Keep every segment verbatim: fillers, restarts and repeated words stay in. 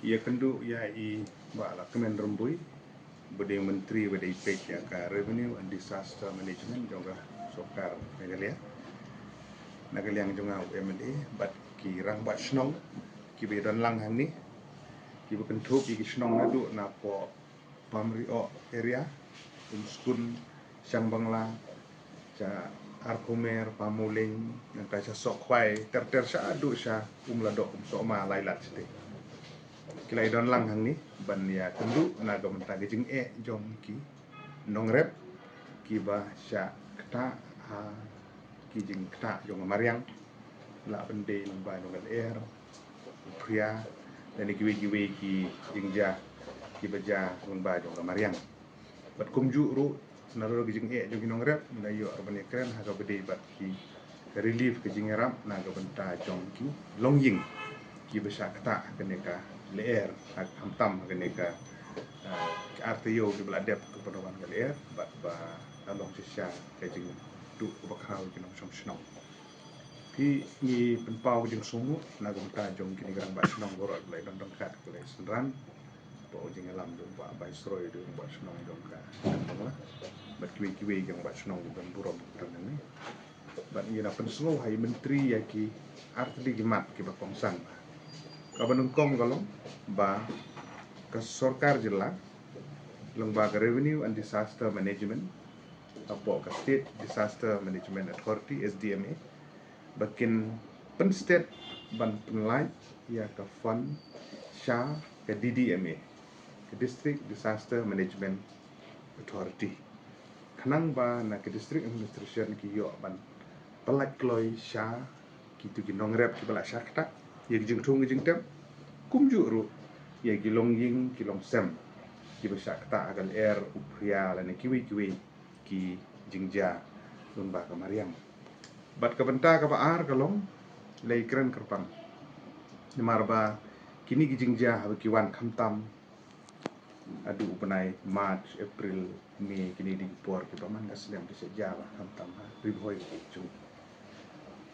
Ïa kynduh ïa i Bah Lahkmen Rymbui, ba dei Myntri ba dei peit ïa ka Revenue and Disaster Management jong ka Sorkar Meghalaya, na ka liang jong nga u M L A, bad ki rangbah shnong kiba ïadon lang hangne, kiba kynthup ïa ki shnong naduh na poh Pamrioh area, Umskun, Shangbangla, sha Arkhomer, Pamuleng, nangta sha Sohkhwai, ter ter sha haduh sha Umladok, Umsohma, Laitlad shatei. Ki la ïadon lang hangne ban ïa kynduh na ka bynta ka jingeh jong ki nongrep kiba shah ktah ha ki jingktah jong ka mariang, lah ban dei lyngba jong ka lyer, u phria, lane kiwei kiwei ki jingjia kiba jia lyngba jong ka mariang. Bad kumjuh ruh, na ruh ki jingeh jong ki nongrep, ngi la ïoh ruh ban ïakren ha kaba dei bad ki, ka relief, ka jingïarap na ka bynta jong ki longïing kiba shah ktah ha kane ka lyer, ha khamtam ha kane ka, ah, ki ar taïew kiba la dep kaba wan ka lyer, bad ba la long shisha ka jingduh kaba khraw ki nongshong shnong. Phi, ngi pynpaw ka jingsngewnguh na ka bynta jong kine ki rangbah shnong baroh ba la ïadon ryngkat, ba la ïasynran, bad u jingïalam jong u Bah Viceroy, u rangbah shnong jong ka Bangla, bad kiwei kiwei ki rangbah shnong kiba don burom ha kane. Bad ngi la pynsngew ha i Myntri ïa ki artylli ki mat kiba kongsan. Kaba nyngkong ka long ba ka sorkar jylla lyngba ka Revenue and Disaster Management, hapoh ka State Disaster Management Authority, S D M A, ba kin pynsted ban pynlait ïa ka fund sha ka D D M A, ka District Disaster Management Authority, khnang ba na ka District Administration ki ïoh ban pynlait kloi sha kito ki nongrep kiba la shah ktah ïa ki jingthung ki jingtep, kumjuh ruh ïa ki longïing ki longsem kiba shah ktah ha ka lyer, u phria, lane kiwei kiwei ki jingjia lyngba ka mariang. Bad ka bynta kaba ar ka long, la ïakren kyrpang, namar ba kine ki jingjia haba ki wan khamtam haduh u bnai March, April, May, kine dei ki por kiba man ka snem ki shah jia ba khamtam ha Ri Bhoi ka jong.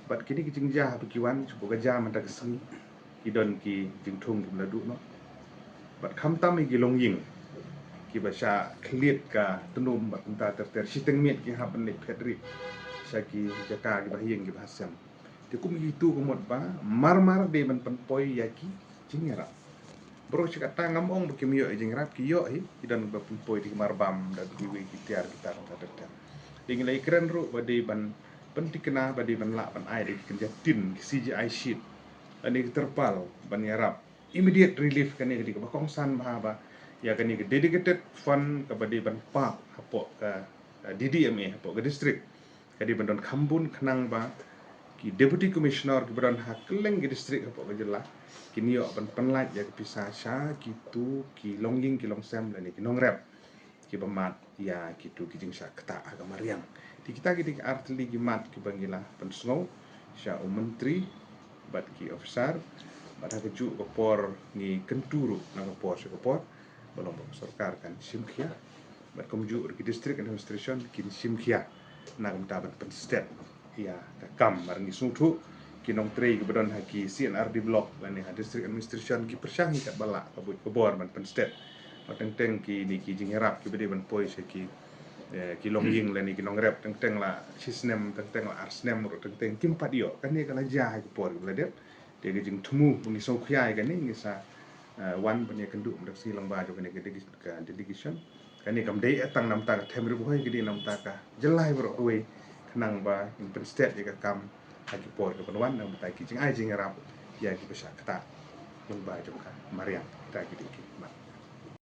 Bad kine ki jingjia haba ki wan, shu ba ka jia mynta ka sngi, ki don ki jingthung kiba la duh noh. Bad khamtam ïa ki longïing kiba shah khlieh ka tnum, bad kumta ter ter, shiteng miet ki hap ban leit phet rieh sha ki jaka kiba ha ïing kiba ha sem. Te kum kito ka mut ba mar mar dei ban pynpoi ïa ki jingïarap. Baroh shi katta, ngam ong ba kim ïoh ïa jingïarap, ki ïoh hi, ki don ba pynpoi da ki marbam, da kiwei ki tiar ki tar, ter ter. Te ngi la ïakren ruh ba dei ban pynthikna, ba dei ban lah ban ai da ki kynja tin, ki C G I sheet, lane ki terpal ban ïarap immediate relief. Kane ka dei kaba kongsan bha ba ïa kane ka dedicated fund kaba dei ban pap hapoh ka, uh, D D M A, hapoh ka district, ka dei ban don kham bun, khnang ba ki Deputy Commissioner kiba don ha kylleng ki district hapoh ka jylla kin ïoh ban pynlait ïa ka pisa sha kito ki longïing ki longsem lane ki nongrep kiba mad ïa kito ki jingshah ktah ha ka mariang. Te kita ki dei ki artylli ki mat kiba ngi la pynsngew sha u Myntri bad ki officer, bad ha kajuh ka por ngi kyntu ruh na ka por sha ka por ba long ba ka sorkar kan shim khia, bad kumjuh ruh ki District Administration kin shim khia na ka bynta ban pynsted ïa ka kam. Mar ngi sngewthuh, ki nongtrei kiba don ha ki C and R D block lane ha District Administration ki pyrshang hi katba lah ka buit ka bor ban pynsted. Bad teng teng kine ki jingïarap kiba dei ban poi sha ki, eh, ki longïing lane ki nongrep, teng teng la shi snem, teng teng la ar snem ruh, teng teng kim pat ïoh. Kane ka la jia ha ki por kiba la dep. Te ka jingthmu ba ngi sngewkhia ïa kane, ngi sa, eh, wan ban ïakynduh mynta ka sngi lyngba jong kane ka dele-, ka delegation. Kane kam dei tang na bynta ka them Ri Bhoi, ka dei na bynta ka jylla baroh kawei, khnang ba ngin pynsted ïa ka kam ha ki por kiban wan, na bynta ki jingai jingïarap ïa kiba shah ktah lyngba jong ka mariang. Kita ki dei ki mat.